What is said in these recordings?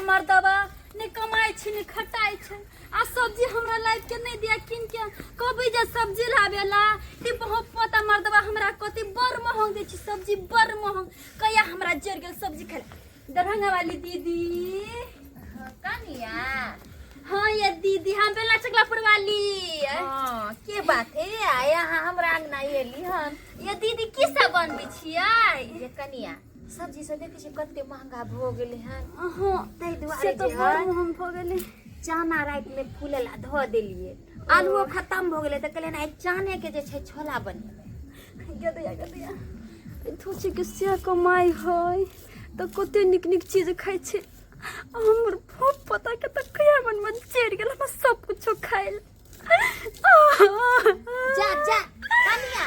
मर्दबा ने कमाइ छै ने खटाइ छै आ सब्जी हमरा लाइफ के नहीं दिया किन के कभी जे सब्जी लाबेला ते बहुत पता मर्दबा हमरा कति बड़ महंग दै छै सब्जी बड़ महंग कहिया हमरा जर गेल सब्जी खाए दरभंगा वाली दीदी। कनिया। हाँ ये दीदी, हम बेला चकलापुर वाली। हाँ, के बात है आया हाँ हमरा अंगना एली हन। ये दीदी की सब बनबै छियै? ये कनिया, सब्जी सब देखै छियै कते महंगा भऽ गेलै हन। हाँ। ताहि दुआरे से तो जे बड़ है महंग भऽ गेलै। चना राति में फूले ला धऽ देलियै, आलूओ खत्म भऽ गेलै, तऽ कहलियै आइ चने के जे छै छोला बनेबै। गदया गदया धोची के से कमाइ है तऽ कते नीक नीक चीज खाइ छै, आ हमर भूख पता के तऽ कहिया मन में चढ़ि गेल हमरा सब कुछो खाइ लए। जा जा कनिया,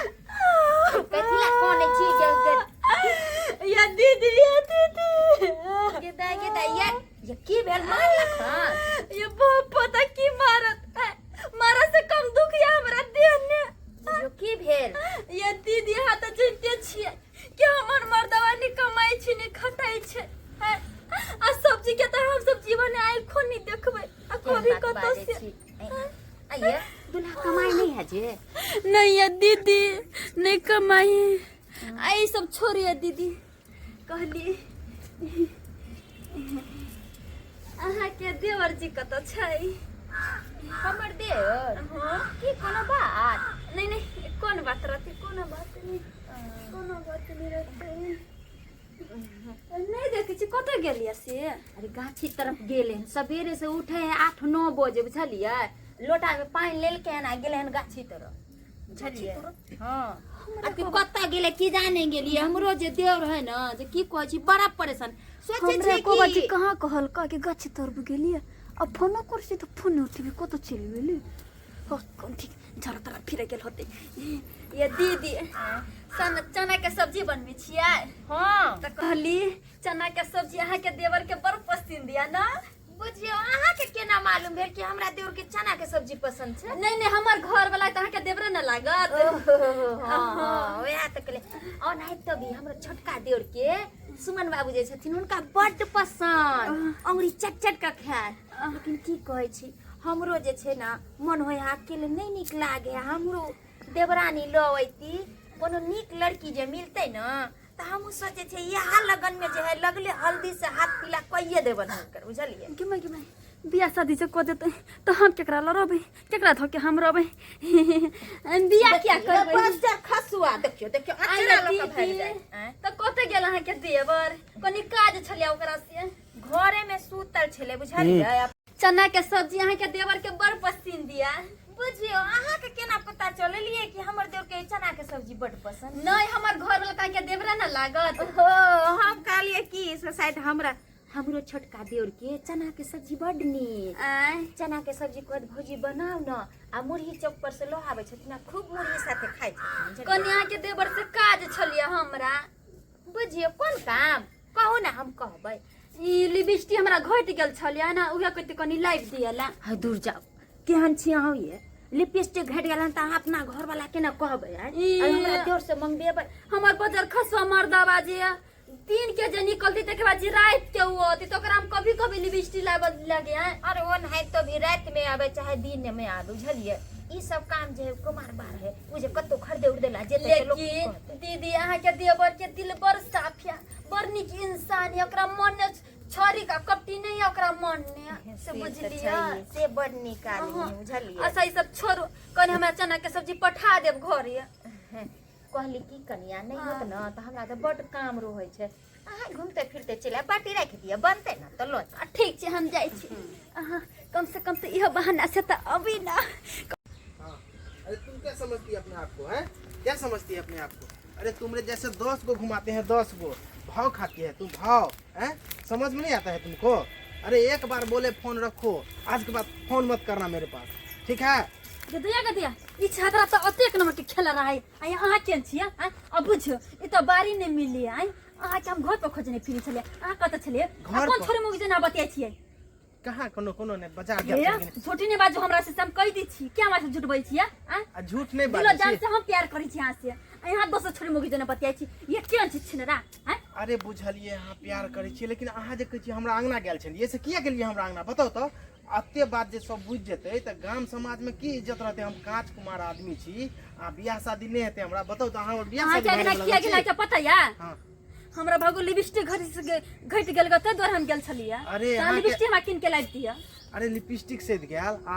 कथी ला कोने छी के या दीदी, या दीदी। गे दाइ, गे दाइ, या ये की भेल मारलक हन? ये बहुत पता की मारत है, मारा से कम दुख या हमरा देह ने। बुझियौ की भेल? ये दीदी, अहाँ तऽ जनते छियै कि हमर मर्दवा ने कमाइ छै ने खटाइ छै हैं? आ सब्जी के तऽ हम सब जीवन आँखो नहीं देखबै आ कभी बात कतौ बाजै से छी? आइए दुल्हा कमाई नहीं है जे? नहीं ये दीदी, नहीं कमाई। आ ई सब छोड़िए दीदी, कहली अहाँके देवर जी कतऽ छै? हमर देवर? हाँ। की कोनो बात? नहीं नहीं, कोन बात रहते, कोनो बात नहीं, कोनो बात नहीं रहते। नहीं देखै छी कतऽ गेलियै से? अरे गाछी तरफ गेले हन, सवेरे से उठे है 8-9 बजे, बुझलियै? लोटा में पानि लेलकै हन आ गेले हन गाछी तरफ, बुझलियै? हाँ, आ कि कतऽ गेलै की जाने गेलियै। हमरो जे देवर है ना, जे की कहै छी, बड़ा परेशान सोचै हमरा छियै एको बार कि कहाँ कहलका कि गाछी तरफ गेलियै, आ फोनो करै छी तऽ फोन नहि उठेबी, कतऽ चलि गेली? हो कोन ठीक, झर तरफ फिरे गेल होतै। ये दीदी, सन चना के सब्जी बनबै छियै? हाँ। तऽ कहली चना के सब्जी अहाँके देवर के बड़ पसंद यऽ ना? बुझियौ, अहाँके केना मालूम भेल कि हमरा देवर के चना के सब्जी पसंद छै? नहीं नहीं, हमर घर वाला तऽ अहाँके देवरे न लागत। ओहो, हाँ हाँ, वएह तऽ कहले। ओनाहितो भी हमर छोटका देवर के सुमन बाबू जे छथिन, हुनका बड्ड पसंद, अंगुरी चट चट कऽ खायत। लेकिन की कहै छी, हमरो जे छै ने मन होइ है, अकेले नहि नीक लागे है, हमरो देवरानी लऽ अयती, कोनो नीक लड़की जे मिलतै ने तऽ हमहूँ सोचै छियै इएह लगनमे जे है लगले हल्दी से हाथ पीला कइए देबनि हुनकर, बुझलियै? गे माय, गे माय, बियाह शादी जे कऽ देतै तऽ हम केकरा लऽ रहबै? केकरा धऽ के हम रहबै? बियाह किया करबै? बस खसुआ, देखियौ देखियौ, अचरा लऽ कऽ भागि दीदी, जाइ। आँय? तऽ कतऽ गेल अहाँके देवर? कनी काज छलै ओकरा से। घरे में सुतल छलै, बुझलियै? चना के सब्जी अहाँके देवर के बड़ पसंद यऽ। बुझियौ, अहाँके केना पता चललियै कि हमर देवर के चना के सब्जी बड पसंद? नहीं, हमर घर वाला अहाँके देवरे न लागत। हो, हम कहलियै कि से शायद हमरा हमरो छोटका देवर के चना के सब्जी बड नीक। आँय? चना के सब्जी कहत भौजी बनाउ न, आ मुरही चौक पर से लऽ आबै छथिन आ खूब मुरही साथे खाइ छथिन, बुझलियै? कनी अहाँके देवर से काज छलियै हमरा। बुझियौ, कोन काम? कहू ने, हम कहबै। ई लिपस्टिक हमरा घटि गेल छलियै ने, उहे कहते कनी लाइव दियला। है दूर जाउ, केहन छी अहाँ? ये लिपस्टिक घटि गेल हन तऽ अहाँ अपना घरवाला केना कहबै? आँय? ई- आइ हमरा देवर से मंगबेबै? हमर बजर खसुआ मर्दबा जे दिन के जे निकलती, तकर बाद जे राति के उ अती, तऽ ओकरा हम कभी कभी लिपस्टिक लाबऽ लगे हैं। अरे ओ नहीं तो भी रात में आवे चाहे दिन में आवे, बुझलियै? ई सब काम जे है कुमार बार है, उ जे कतौ खरीदे उर्दे ला जेतै तऽ लोक की लेकिन कहतै? दीदी, अहाँके देवर के दिल बड़ साफ है, बड़ नीक इंसान है, ओकरा मन में छड़ी का कपटी नहीं है ओकरा मन में से, से तऽ बुझलियै? छैहे, से बड़ नीक आदमी है, बुझलियै? अच्छा, ई सब छोड़ू, कनि हमरा चना के सब्जी पठा देब घरे। कहली की कनिया, नहीं होत न तऽ हमरा तऽ बड काम रहै छै, अहाँ घूमते फिरते चलि आयब, बाटी राखि दिअ, बनतै ने तऽ लऽ आ, ठीक छै, हम जाइ छी। अहाँ कम से कम तऽ इहो बहाना से तऽ अबी ना। हाँ, अरे तुम क्या समझती है अपने आप को, हैं? क्या समझती है अपने आप को? अरे तुमरे जैसे 10 गो घुमाते हैं, 10 गो। भाव खाती है तुम, भाव हैं? समझ में नहीं आता है तुमको? अरे एक बार बोले फोन रखो, आज के बाद फोन मत करना मेरे पास, ठीक है? गदिया गदिया, ई छात्रा तऽ अतेक नंबर के खेला रहा है। आइ अहाँ केहन छियै? आँय, अब बुझियौ, ई तऽ बारी नहि मिलली। आइ अहाँके हम घर पर खोजने फिरै छलियै, अहाँ कतऽ छलियै? आ घर कोन पर। छोरी मुगी जेना बतियाइ छियै? कहाँ? कोनो कोनो नहीं, बाजार गेल हे, छलखिन। झूठी नहि बाजू हमरा से, हम कहि दै छी। क्या हमरा से झूठ बजै छियै? आँय? आ झूठ नहीं दिलो बाजै जान छी। से हम प्यार करै छी अहाँ से, आ यहाँ दोसर छोरी मुगी जेना बतियाइ छी। ये केहन छी छिनरा? आँय? अरे बुझलियै अहाँ प्यार करै छियै, लेकिन अहाँ जे कहै छियै हमरा अङ्गना गेल छलियै, से किया गेलियै हमरा अङ्गना बताउ तऽ? एते बात जे सब बुझि जेतै तऽ गाम समाजमे की इज्जत रहतै? हम काँच कुमार आदमी छी आ बियाह शादी नहि हेतै हमरा। बताउ तऽ, अहाँ हमर बियाह अहाँके शादी अङ्गना भए किया गेल गेल के पता या? हाँ। हमरा भगो लिपस्टिक घट घटि गेल ताहि दुआरे हम गेल छलियै। अरे तऽ अहाँके- लिपस्टिक हमरा कीन के लाबि दिअ। अरे लिपस्टिक सधि गेल आ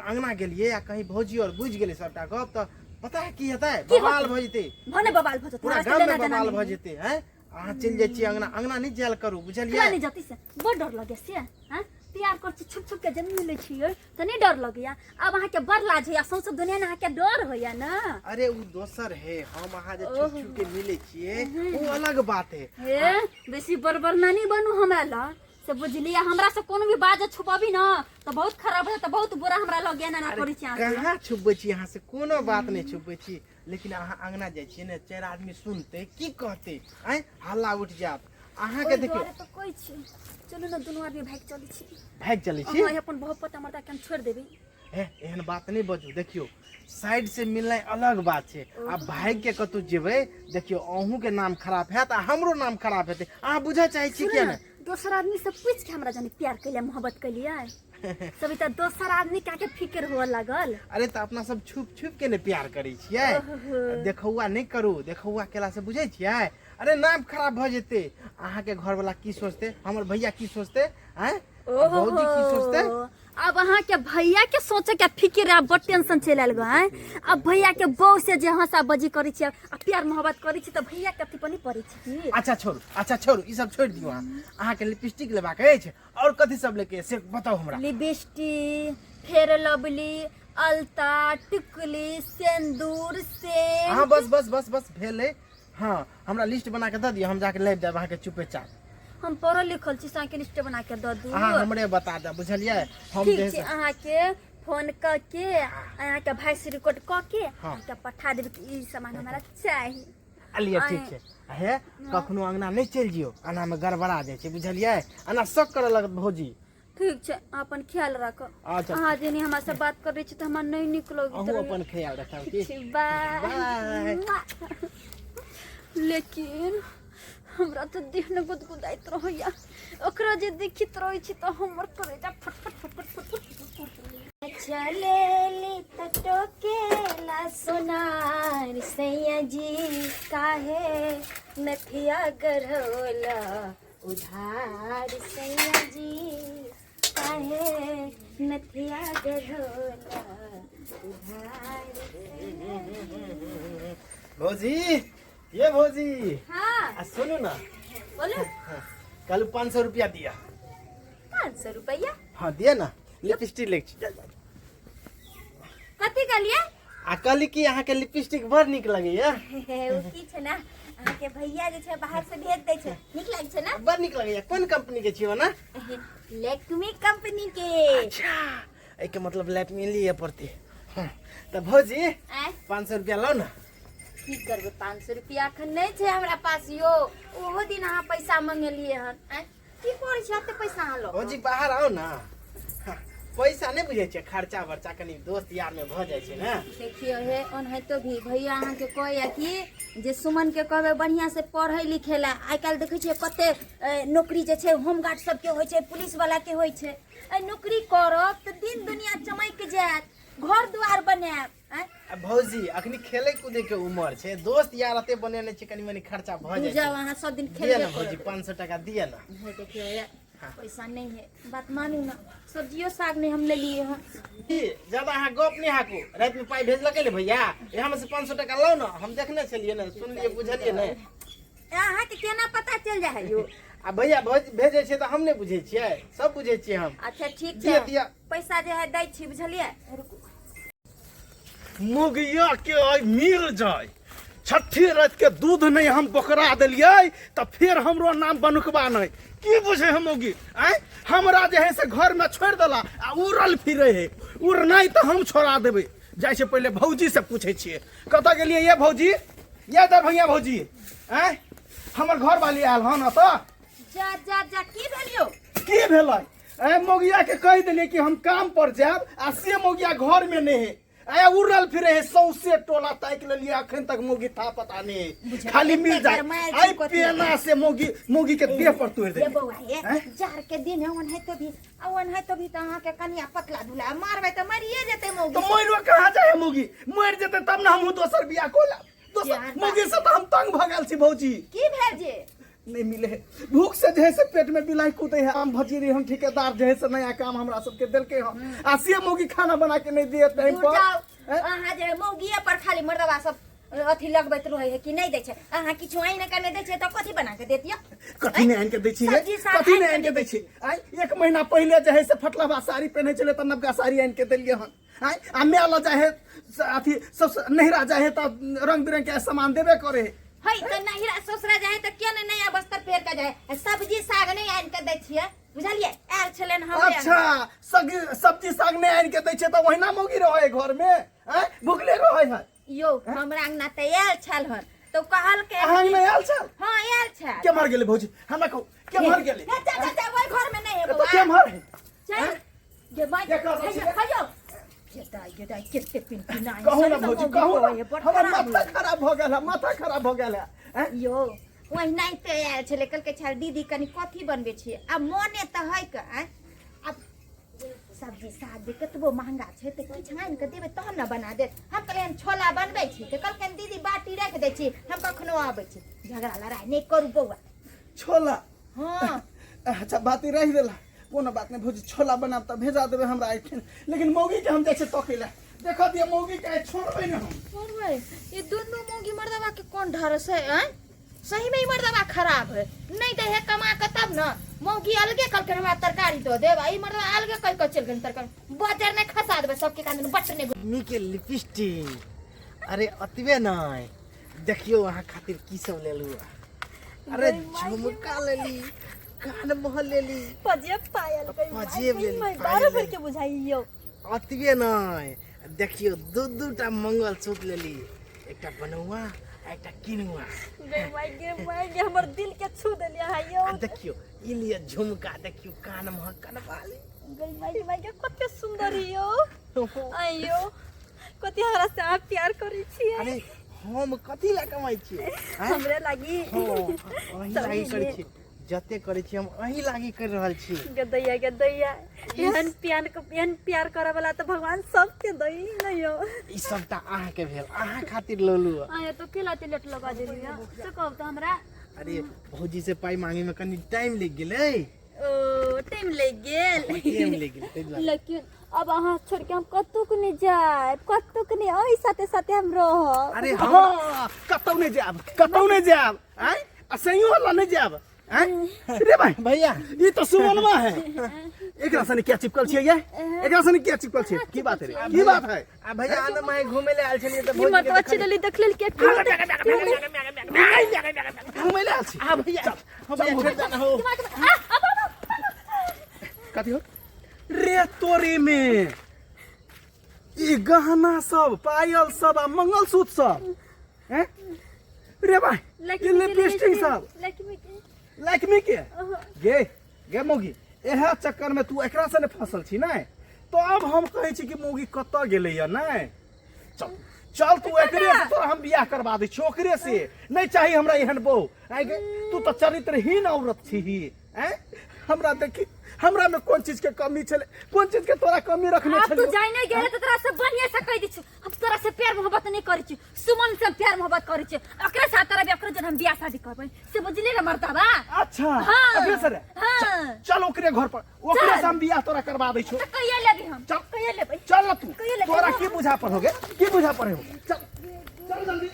अङ्गना गेलियै आ कहीं भौजी आओर बुझि गेलै सबटा गप तऽ पता है की हेतै? की बवाल होतै? भऽ जेतै। भने बवाल भऽ जेतै, पूरा हमरा से गाम में लेना देना बवाल नहि। भऽ जेतै। हैं, अहाँ चलि जाइ छियै अङ्गना, अङ्गना नहि जायल करू, बुझलियै? किया नहि जती से? बड़ डर लगे से। हैं, प्यार कर छी, छुप छुप के जब मिलै छियै तऽ नहि डर लगैया? आब अहाँके बड़ लाज होइया, सौंसे दुनिया ने अहाँके डर होइया ने। अरे उ दोसर है, हम अहाँ जे छुप छुप के मिलै छियै ओ अलग बात है। हे, बेसी बड़बर नानी बनू हमरा लग से, बुझलियै? हमरा से कोनो भी बात जे छुपबी न तऽ बहुत खराब हो, तऽ बहुत बुरा हमरा लग एना ना करै छी अहाँ। कहाँ छुपबै छी अहाँ से? कोनो बात नहि छुपबै छी, लेकिन अहाँ अङ्गना जाइ छियै ने, चारि आदमी सुनतै, की कहतै? आँय, हल्ला उठि जायत अहाँके। ओहि देखियौ, दुआरे तऽ कहै छी, चलू ने दुनू आदमी भागि चलै छी। भागि चलै छी? अहाँ अपन बहुत पता मर्दा के हम छोड़ि देबै। हे, एहन बात नहि बजू। देखियौ, साइड से मिलनाइ अलग बात छै आ भागि के कतहु जेबै, देखियौ, अहूँके नाम खराब हैत आ हमरो नाम खराब हेतै। अहाँ बुझऽ चाहै छी सुनू किया ने, ने? दोसर आदमी से पूछि के हमरा जानी प्यार कैलियै, मोहब्बत कैलियै, सभी तऽ दोसर आदमी के आके फिक्र हुअ लागल। अरे तऽ अपना सब छुप छुप के ने प्यार करै छियै। देखौआ नहि करू। देखौआ केला से बुझै छियै, अरे नाम खराब भऽ जेतै। अहाँके घरवला की सोचतै, हमर भैया की सोचतै, आँय, भौजी की सोचतै? ओहो, अब अहाँ के भैया के सोचे के फिक्र आ बड़ टेंशन चलि आयल गो। आँय, अब भैया के बहू से जे हंसा बजी करै छियै आ प्यार मोहब्बत करै छी तऽ भैया के अथी पर नहि पड़ै छै की? अच्छा छोड़ू, अच्छा छोड़ू, ई सब छोड़ि दियौ। अहाँ अहाँके लिपस्टिक लेबाक अछि और कथी सब लेके से बताउ हमरा। लिपस्टिक, फेर लवली, अलता, टिकुली, सिंदूर, सेंट। हाँ, बस बस बस बस भेलै। हाँ, हमरा लिस्ट बना के दऽ दिअ, हम जाके लाबि देब अहाँके चुपे चाप। हम पढ़ल लिखल छी, से अहाँके लिस्ट बना के दऽ दू? अहाँ हमरे बता देब, बुझलियै? हम ठीक जे छै, अहाँके फोन कऽ के, अहाँके वॉइस रिकॉर्ड कऽ के अहाँके पठा देब कि ई सामान हमरा चाही। लिअ, ठीक छै। हे, कखनो अंगना नहि चलि जियौ, अंगना मे गड़बड़ा जाइ छै, बुझलियै? अंगना शक करऽ लगत भौजी। ठीक छै, अहाँ अपन ख्याल राखब। अच्छा। अहाँ जेनी हमरा से बात करै छी तऽ हमरा नहि नीक लगैत अहूँ रहैया। अपन ख्याल रखब की। ठीक छै, बाय। बाय। लेकिन हमरा तऽ देह ने गुदगुदाइत रहैया, ओकरा जे देखित रहै छी तऽ हमर करेजा फटफट फटफट फटफट फटफट। चलेली त टोकेला सोनार सैया जी, काहे नथिया गढ़ौला उधार सैया जी, काहे नथिया गढ़ौला उधार सैया जी। भौजी, ये भौजी। हाँ। आ सुनू ना। बोलू। कल 500 रुपया दिया। 500 रुपया? हाँ, दिया ना, लिपस्टिक ले छी। कथी कहलियै? आ कहली कि अहाँके लिपस्टिक बड़ नीक लगैया। ओ की छै ने, अहाँके भैया जे छै बाहर से भेज दै छै, नीक लागै छै ने। बड़ नीक लगैया। कोन कंपनी के छियै ना? लैक्मे कंपनी के। अच्छा, एहिके मतलब लैपमी लिए पड़तै। हाँ, तऽ भौजी, आँय? 500 रुपया लाउ ने। की करबै 500 रुपया? एखन नहि छै हमरा पास यो। ओहो दिन अहाँ पैसा मंगेलियै हन। आँय, की करै छी एते पैसा अहाँ लऽ कऽ? भौजी, बाहर आउ ने। हाँ, पैसा नहि बुझै छियै, खर्चा बर्चा कनि दोस्त यार में भऽ जाइ छै ने। देखियौ हे, ओनाहितो भी भैया अहाँके कहैया कि जे सुमन के कहबै बढ़िआँ से पढ़ै लिखै लए। आइ काल्हि देखै छियै कते नौकरी जे छै होमगार्ड सबके होइ छै, पुलिस वाला के होइ छै। एहि नौकरी करब तऽ दिन दुनिया चमकि जायत, घर दुआर बनायब। आँय? आ भौजी, अखनी खेलै कूदै के उमर छै, दोस्त यार एते बनेने छै, कनि मनि खर्चा भऽ जाइ जाउ छै। अहाँ सब दिन दिअ खेलबे ने भौजी, करब। 500 टाका दिअ ने। हे देखियौ हे, पैसा नहीं है, बात मानू ना, सब्जियो साग नहीं हम लेलिए हन। की ज्यादा अहाँ गप नहि हाकू। रातिमे पाइ भेजलकै ने भैया, इएह में से 500 टाका लाउ ने। हम देखने छलियै ने, सुनलियै, बुझलियै ने। अहाँके केना पता चल जाइ है यो? आ भैया भेजै छै तऽ हम नहि बुझै छियै? सब बुझै छियै हम। अच्छा ठीक दिअ, छै। दिअ। पैसा जे है दै छी, बुझलियै? रुकू। मुगिया के आइ मिल जाय। छठी रात के दूध नहीं हम बोकरा देलियै तऽ फेर हमरो नाम बनुकबा नहीं। की बुझे हम मौगी? आँय, हमरा जे है से घर में छोड़ि देला आ उड़ल फिरे है। उड़नाइ तऽ हम छोड़ा देबै। जाइ छै, पहिले भौजी से पूछै छियै कतऽ गेलियै। ये भौजी, ये दरभंगिया भौजी, आँय, हमर घर वाली आयल हन एतऽ? जा जा जा, की भेल यौ? की भेलै? ए मौगिया के कहि देलियै कि हम काम पर जायब आ से मौगिया घर में नहीं है। आया उड़ल फिरे है सौंसे टोला ताकि लेलिए अखन तक मौगी था पता नहीं खाली मिल जाए गरमायल छै आई कथी। पेना से मौगी मौगी के देह पर तोड़ ये दे बौआ ये जार के दिन है ओनाहितो भी आ ओनाहितो भी तऽ अहाँके कनिया पतला दुला मारबै तऽ मरिए जेतै मौगी तो मरियो कहाँ जाए मौगी मर जेते तब ना हमहूँ दोसर बियाह को ला दोसर यार, मौगी से तो हम तंग भऽ गेल छी भौजी की भेल जे नहीं मिले है भूख से जे है से पेट में बिलाई कूदे है आम भजीरी हम ठेकेदार जे है से नया काम हमरा सबके देलके हन आ से मौगी खाना बना के नहीं दिए टाइम दूर पर जाओ हैं? अहाँ जे मौगिए पर खाली मर्दवा सब अथी लगबैत रहै है कि नहि दै छै अहाँ किछु आनि के नहि दै छै तऽ कथी बना के देतियै कथी नहि आनि के दै छी हे? सब्जी साग कथी नहि आनि आनि के दै छी आइ एक महीना पहिले जे है से फटलवा साड़ी पहिने छलै तऽ नवका साड़ी आनि के देलियै हन आइ आ माय लऽ जाइ है अथी सब नहिरा जाइ है तऽ रंग बिरंग के सामान देबे करे है है तऽ नहिरा ससुरा जाइ तऽ किया ने नया बस्तर पहिर के जाइ है सब्जी साग नहि आनि के दै छियै बुझलियै आयल छलनि हमरे अच्छा सब्जी साग नहि आनि के दै छै तऽ ओहिना मौगी रहै है घर में आँय भुखले रहै है यौ हमरा अंगना तऽ आयल छल हन तऽ कहलकै अहाँ अंगना आयल छल हँ आयल छल केम्हर गेलै भौजी हमरा कहू केम्हर गेलै हे, जा जा जा ओहि घर में नहि है तऽ बौआ केम्हर है चल गे माय के कर रहल हैयो हैयो गे दाइ गे दाइ केते पिनपिनाइ कहू ना भौजी कहू ना हमर माथा खराब भऽ गेल है माथा खराब भऽ गेल है आँय? यौ ओहिना तऽ आयल छलै कहलकै छल दीदी कनि कथी बनबै छियै आ मोने तऽ है के आँय आब सब्जी साग जे कतबो महंगा छै तऽ किछु आनि कऽ देबै तहन ने बना देत हम कहलियै छोला बनबै छी तऽ कहलखिन दीदी बाटी राखि दै छी हम कखनो आबै छी झगड़ा लड़ाइ नहि करू बौआ छोला हँ अच्छा बाती रहि देला कोनो बात नहि भौजी छोला बनाब तऽ भेजा देबै हमरा एखन लेकिन मौगी के हम जाइ छियै तकै लए देखऽ दिअ मौगी के आइ छोड़बै ने हम छोड़बै ये दुनू मौगी मर्दवा के कोन ढरस है आँय सही में ई मर्दवा खराब है नहीं दे है कमा के तब न मौगी अलगे कहलखिन हमरा तरकारी दऽ देब आ ई मर्दवा अलगे कहि कऽ चलि गेल तरकारी बजर नहि खसा देबै सबके कान बटने मम्मी के लिपस्टिक अरे अतबे नहीं देखियो अहाँ खातिर की सब लेलू अरे झुमका लेली कान महल लेली पजेब पायल गई पजेब लेली, पायल बारह भर लेली। के बुझाइयो अतबे नहीं देखियो दू दू टा मंगलसूत्र लेली एकटा बनौआ आ एकटा किनुआ गे माय गे माय गे हमर दिल के छू देलिया है यो आ देखियो ई लिए झुमका देखियो कान महक कनवाली गे माय गे माय गे कते सुंदर यो आइयो कते हमरा से अहाँ प्यार करै छियै अरे हम कथी लए कमाइ छियै आँय? हमरे लागी हँ, अहीं लागी करै छियै जते करै छियै हम अहीं लागी करि रहल छी गदैया गदैया एहन प्यार एहन प्यार करे वाला तऽ भगवान सबके दई नहीं हो ई सबटा अहाँके भेल अहाँ खातिर ललू आया तो केला ते लेट लगा देलियै से कहू तऽ हमरा अरे भौजी से पाइ मांगे में कनि टाइम लागि गेलै ओ टाइम लागि गेल टाइम लागि गेलै ताहि दुआरे लेकिन अब अहाँ छोड़ के हम कतहु के नहीं जायब कतहु के नहीं ओहि साथे साथे हम रहब अरे हम हाँ, कतौ नहि जायब कतौ नहि जायब आँय आ सहियो वाला नहि जायब आँय रे भाई भैया ई तो सुमनमा है एकरा सने क्या चिपकल छियै ये एकरा सने क्या चिपकल छियै की बात है रे की बात है आ भैया आनंद माय घूमे ले आयल छलियै तऽ हिम्मत अच्छी देली देख लेल के घुमै ले आयल छी आ भैया हम भैया छोड़ देना हो कथी हो रे तोरी में ई गहना सब पायल सब आ मंगलसूत्र सब हैं रे भाई ई लिपस्टिक सब लक्ष्मी के लक्ष्मी के गे गे मौगी इएह चक्कर में तू एकरा से ने फसल छी ने तो अब हम कहै छी कि मौगी कतऽ गेलैया ने चल चल तू एकरे से तोरा हम बियाह करबा दै छी ओकरे से नहीं चाही हमरा एहन बहू आँय गे तू तऽ चरित्रहीन औरत छी आँय हमरा देखी हमरा में कोन चीज के कमी छलै कोन चीज के तोरा कमी रखने आब तू छलियौ जाय नहीं गेले तो तोरा से बढ़िया से कह दै छी हम तोरा से प्यार मोहब्बत नहीं करै छी सुमन से प्यार मोहब्बत करै छी ओकरे साथ तोरा ओकरे जन हम बियाह शादी करबै से बुझली रे मर्दाबा अच्छा हाँ। ओकरे से रे हाँ। चल ओकरे घर पर ओकरे से हम बियाह तोरा करवा दै छियौ तो कहिया लेबी हम चल। कहिया लेबै चल ना तू कहिया लेबै? तोरा की बुझा पर हो गे की बुझा पर हो चल चल जल्दी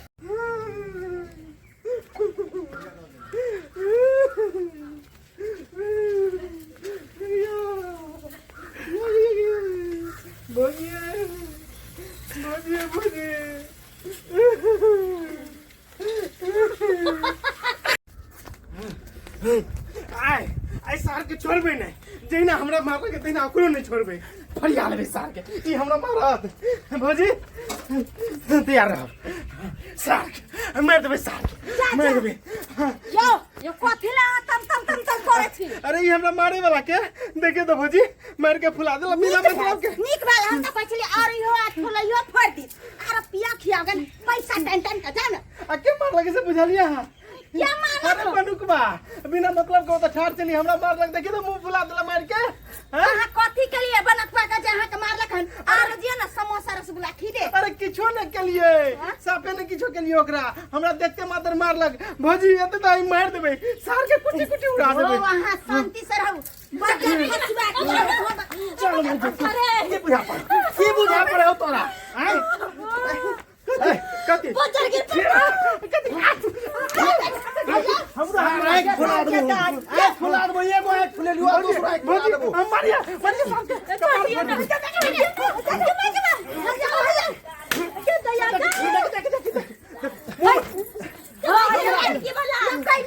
आय आय सार के छोड़बे नहीं जहिना हमरा मारलक तहिना ओकरो नहि छोड़बै फरिया लेबै सार के ई हमरा मारत भौजी तैयार रह सार के मारि देबै सार के मारि देबै यौ यो कथी ला अहाँ तम तम तम तम करै छी अरे ई हमरा मारे वाला के देखे तो भौजी मार के फुला देला बिना मतलब के नीक भेल हम तऽ कहै छलियै आओर इहो आ फुलैयो फोड़ि दी आर पिया खिया गेल पैसा टन टन के जा ने आ के मारलक से बुझलियै अहाँ के मारलक? अरे बनुकबा बिना मतलब के ओतऽ ठाढ़ छली हमरा मारलक देखी तऽ मुंह फुला देला मार के हैं? अहाँ कथी के लिए बनकवा के जे अहाँके मारलक हन आर जे ने समोसा रसगुल्ला खी दे अरे किछो ने केलिए साफे ने किछो केलिए ओकरा हमरा देखते मात्र मारलक भौजी एते तऽ हम मारि देबै सार के कुटी कुटी उड़ा ओ देबै अहाँ शांति से रहू बच्चा फसुआ के चल भौजी अरे की बुझा पड़े की बुझा पड़े हो तोरा आँय? कथी कथी बजर गिर कथी हमरा आँखि फुला देबो आँखि फुला देबो एगो आँखि फुलेलियो आ दोसरो आँखि फुला भौजी देबो हम मारिया मारिया सार के छोड़ दियो ना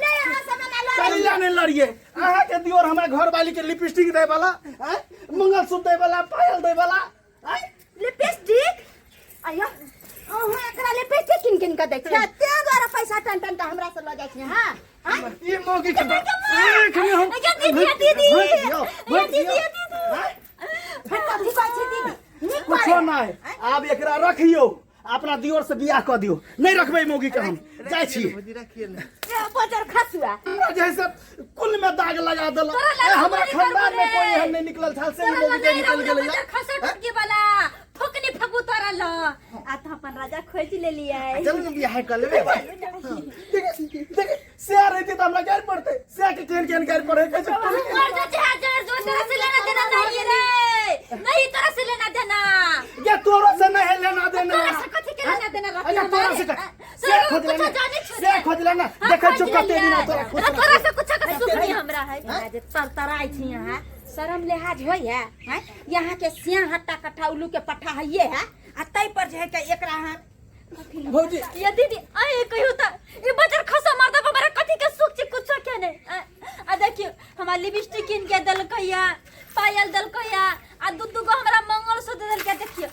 कलिया नहीं लड़िए अहाँ के दियोर हमरा घर वाली के लिपस्टिक दे वाला आँय? मंगलसूत्र दे वाला पायल दे वाला आँय? लिपस्टिक आयो अहाँ एकरा लिपस्टिक किन किन के दै छियै तें दुआरे पैसा टन टन के हमरा से लऽ जाइ छियै हँ आँय? ई मौगी के आँख में हम दीदी, दीदी। भोट दियौ, भोट दीदी, दियौ। आँय? फिर कथी कहै छी दीदी नीक कुछो बारे नहीं आब एकरा रखियौ अपना दियोर से बियाह कऽ दियौ नहीं रखबै मौगी के हम जाइ छी भौजी रखिए ने बजर खसुआ हमरा जैसे कुल में दाग लगा देलक तोरा ए, लगा हमरा बड़ी खानदान में गड़बड़ कोई है। एहन नहीं निकलल छल से ई मौगी के निकल गेलै या। खसो टुटके वाला फुकनी फकू तोरा ल आ तो अपन राजा खोज लेलियै चलू ने बियाह कर लेबै देख देख से रहती तऽ हमरा गारि पड़तै से के केहन केहन गारि पड़ै कहै छै कुल के- मर जा चाहे जर जो तोरा से लेना देना नहीं रे नहीं तोरा से लेना देना ये तोरो से नहीं है लेना देना तोरा से कथी के लेना देना रखी अच्छा तोरा से हमारे? कर से तोरा खोज कुछो लेना जाने छो से खोज लेना हाँ, देखै खोज छौ कते लेलियै। दिना तोरा खुश अरे तोरा से कुछो के सुख नहीं हमरा है यहाँ जे तरतराइ छी यहाँ शरम लिहाज होइए हैं यहाँ के सियाह हट्टा कट्ठा उल्लू के पट्ठा हइए है आ ताहि पर जे है के एकरा अहाँ भौजी ये दीदी आए कहियो त ये बजर खसा मार दबा हमरा कथी के सुख छै कुछो के नहीं आ देखियो हमरा लिपस्टिक किन के देलकैया पायल देलकैया आ दू दू गो हमरा मंगलसूत्र देलकै देखियो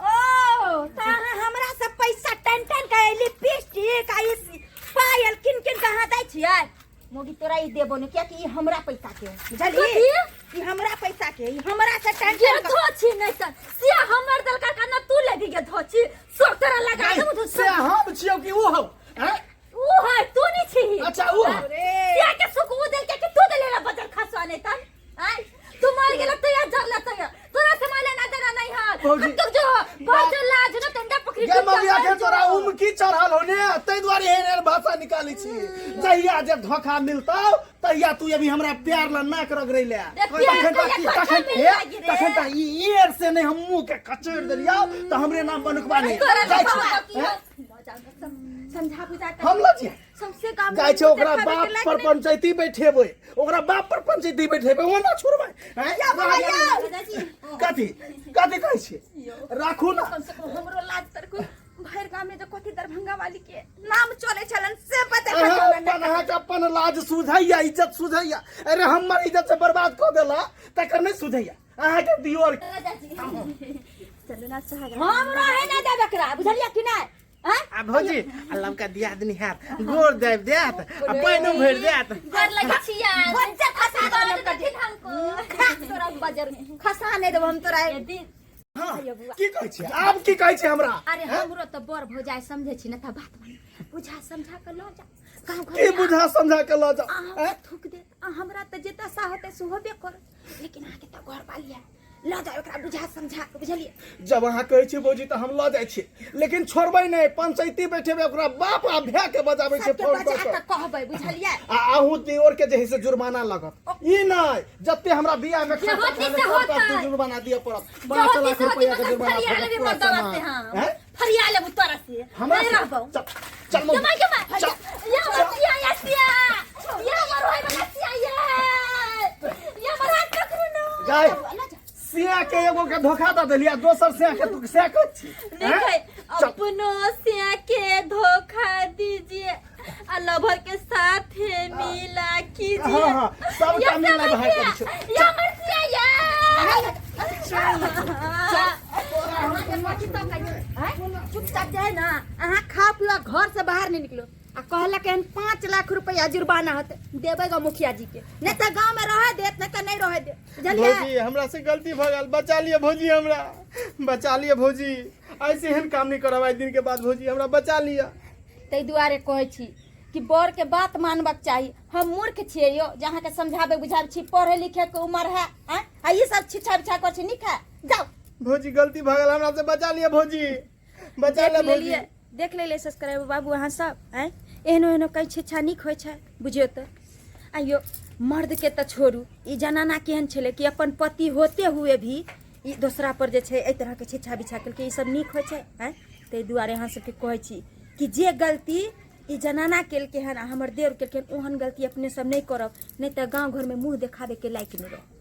ओ त अहाँ हमरा से पैसा टन टन के लिपस्टिक आ ई पायल किन किन के अहाँ दै छियै मोगी तोरा ई देबो ने कियाकि ई हमरा पैसा के है बुझलिही कथी? ई हमरा पैसा के है, ई हमरा से टन ये टन के धोछी नहीं त से हमर देलका का ना तू लेबी के धोछी सब तरह लगा देबो तो से हम छियौ कि ऊ हौ हैं? ऊ है तू नहीं छी अच्छा, ऊ है। से के सुख ऊ देलके कि तू देले ला बजर खसवा नहीं तन आय तू मर गेला तो या जरला तो या तोरा से माले ना देना नहीं है भौजी, कत्तुक जो बहुत लाज ना तंडा पकड़ी गे मगिया के तोरा उम की चढ़ल हो ने ताहि दुआरे एहन एहन भाषा निकालै छी जहिया जे धोखा मिलतौ तहिया तू अभी हमरा प्यार ला नाक रगड़ै ले रे प्यार तखन कहिया तखन धोखा मिल हे, लागी रे? तखन त ई ईयर से नहीं हम मुंह के कचोड़ देलियौ त हमरे नाम बनुकबा नहीं तोरा जाइ छी बाबा की हैं? समझा बुझा के हम लजिया सबसे काम जाइ छै ओकरा बाप पर पंचायती बैठेबै ओकरा बाप पर पंचायती बैठेबै ओना छोड़बै हैं? कथी कथी कहै छियै राखू ना कम से कम हमरो लाज तरको भरि गाम में जो कथी दरभंगा वाली के नाम चले छलन से पता अहाँ अपन अहाँके अपन लाज सुझैया इज्जत सुझैया अरे हमर इज्जत से बर्बाद कऽ देला तकर नहि सुझैया अहाँके दियोर चलो ना सुहाग हम रहे ना देब एकरा बुझलियै कि नहि आँय? आ भौजी आ लमका दिया दनी हाथ गोर दाबि देत आ पानिओ भरि देत गोर लगे छिया बच्चा खसा देब लमका देथिन हमको खा तोरा बजर खसा नहि देब हम तोरा यदि हाँ की कहै छियै आब की कहै छियै हमरा अरे हमरो तऽ बड़ भौजाइ समझै छी ने तऽ बात मान बुझा समझा कऽ लऽ जा गाँव घर की बुझा समझा के लऽ जाओ अहाँ थूक देत आ हमरा तऽ जे दशा होतै से होबे करत लेकिन अहाँके तऽ घर वाली है लऽ जाउ एकरा बुझा समझा के बुझलियै जब अहाँ कहै छी भौजी तऽ हम लऽ जाइ छी लेकिन छोड़बै नहि पंचायती बैठेबै ओकरा बाप आ भाय के बजाबै छै सबके फोन कऽ बजा कऽ कऽ कहबै बुझलियै आ अहूँ दियोर के जे है से जुर्माना लगत ई नहि जते हमरा बियाह में खर्चा होती भेलै से सबटा होतै। जुर्माना दिअ पड़त जो 5 होती लाख से होती रुपया के मतलब जुर्माना फरिया पड़त लेबे पूरा मर्दवा से सामान। हम हैं? फरिया लेबू तोरा से हमरा नहीं से? रहबौ चल चल मम्मी जमा जमा चल ये हमर सिया या सिया ये हमर होय वाला सिया ये ये हमर हाथ पकड़ू ना गाय सिया के एगो के धोखा दऽ देलियै आ दोसर सिया के तू सिया कहै छी हैं? देखे चल अपनो सिया के धोखा दीजिए आ लवर के साथ है मिला कीजिए हाँ, हाँ, सबटा ये मिला सब भाई सिया, करै छै। ये हमर सिया चल चल तोरा हम अहाँके कथी तकै छी, आँय? चुपचाप जे है ना अहाँ खा पिला घर से बाहर नहीं निकलो आ कहलक हन 5 लाख रुपया जुर्माना होते देबै ग मुखिया जी के, नहीं तऽ गाँव में रह देत, नहीं तऽ नहीं रह देत, बुझलियै? भौजी, हमरा से गलती भऽ गेल, बचा लिअ भौजी, हमरा बचा लिअ भौजी। ऐसे एहन काम नहीं करब आइ दिन के बाद भौजी, हमरा बचा लिअ। ताहि दुआरे कहै छी कि बड़ के बात मानबाक चाही। हम मूर्ख छियै यौ जे अहाँके समझाबै बुझाबै छी? पढ़े लिखे के उम्र है, आँय? आ ई सब छिछा बिछा कर छी, नीक है? जाउ। भौजी, गलती भऽ गेल हमरा से, बचा लिअ भौजी, बचा देख ले भौजी। लेलियै, देख लेलियै सब्सक्राइबर बाबू अहाँ सब, आँय? एहनो एहनो कहीं छिछा नीक होइ छै? बुझियौ तऽ आइयो मर्दके तऽ छोड़ू, ई जनाना केहन छलै कि अपन पति होते हुए भी ई दोसरा पर जे छै एहि तरहके छिछा बिछा केलकै। ई सब नीक होइ छै, आँय? ताहि दुआरे अहाँ सबके कहै छी कि जे गलती ई जनाना केलकै हन आ हमर देवर केलकै हन, ओहन गलती अपने सब नहि करब, नहि तऽ गाँव घरमे मुँह देखाबैके लायक नहि रहब।